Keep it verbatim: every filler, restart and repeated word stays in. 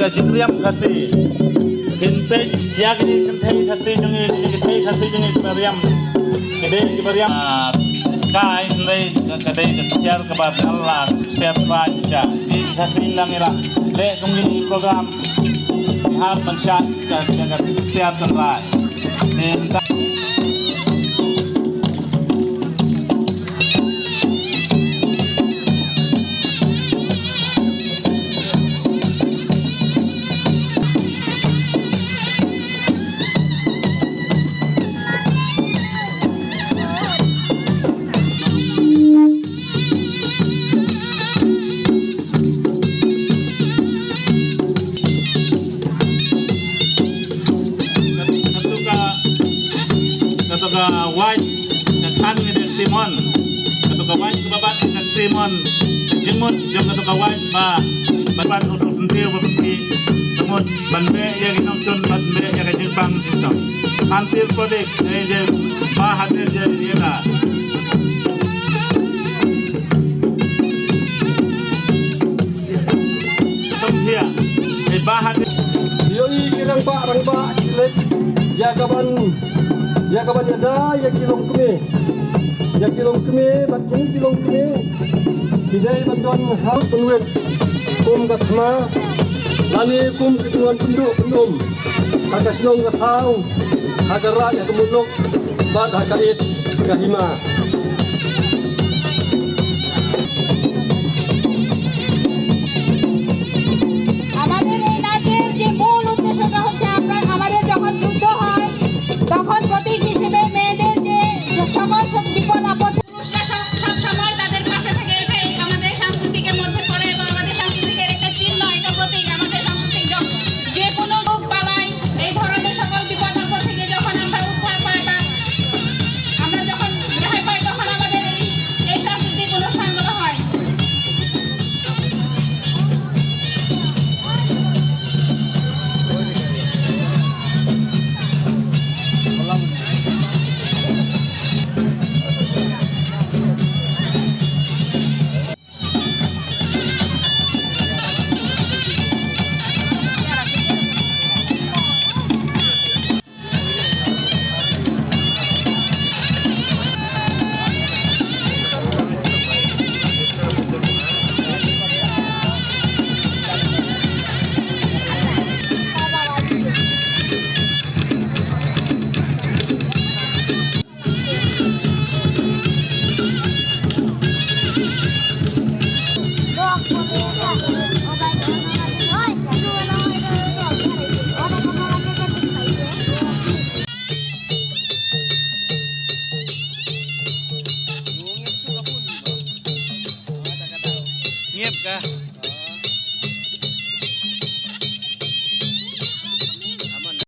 Ka jingriam Khasi. Kin peit ïa kine ki kynthei Khasi jong ngi, kine ki kynthei Khasi jong ngi kiba riam. Ki dei kiba riam. Ah, kai hynrei ka, ka dei ka ksiar kaba dal la, ksiar ba sha. Ki Khasi lang ïa la. Leh kum kine ki program. Hap ban shad ka, ka, ka ksiar tynrai. Te mynta Kato ka, kato ka wait ka khan ngi dei kti mon. Kato ka wait kaba bat ka kti mon. Ka jingmut jong kato ka wait ba, ba ban utu senti ba pynti. Ka mut ban beh ïa ki nongshun, ban beh ïa ka jingpang jingtong. Santir Prodik, eh, je, ba hadir je, je, la. Samphia, eh, ba hadir. Ïohi ki rangbah, rangbah, ki leit ïa ka ban, ïa ka ban ïada ïa ki longkmie. Ïa ki longkmie, bad kine ki longkmie ki dei ban don ha pynwit kum ka thma, lane kum ki tngon pynduh pynum ha ka shnong ka thaw, ha ka raid, ha ka muluk, bad ha ka ïit ka hima. আমাদের এই নাচের যে মূল উদ্দেশ্যটা হচ্ছে, আমরা, আমাদের যখন যুদ্ধ হয়, তখন প্রতীক হিসেবে মেয়েদের যে সকল বিপদ আপদ, পুরুষরা সব, সব সময় তাদের পাশে থাকে। এটাই আমাদের সংস্কৃতিকে মধ্যে পড়ে এবং আমাদের সংস্কৃতির একটা চিহ্ন, একটা প্রতীক। আমাদের সংস্কৃতির য-, যে কোনো রোগ বালাই, এই ধরনের সকল বিপদ আপদ থেকে যখন আমরা উদ্ধার পাই বা আমরা যখন রেহাই পাই, তখন আমাদের এই, এই সাংস্কৃতিক অনুষ্ঠানগুলো হয়। Ngip ka.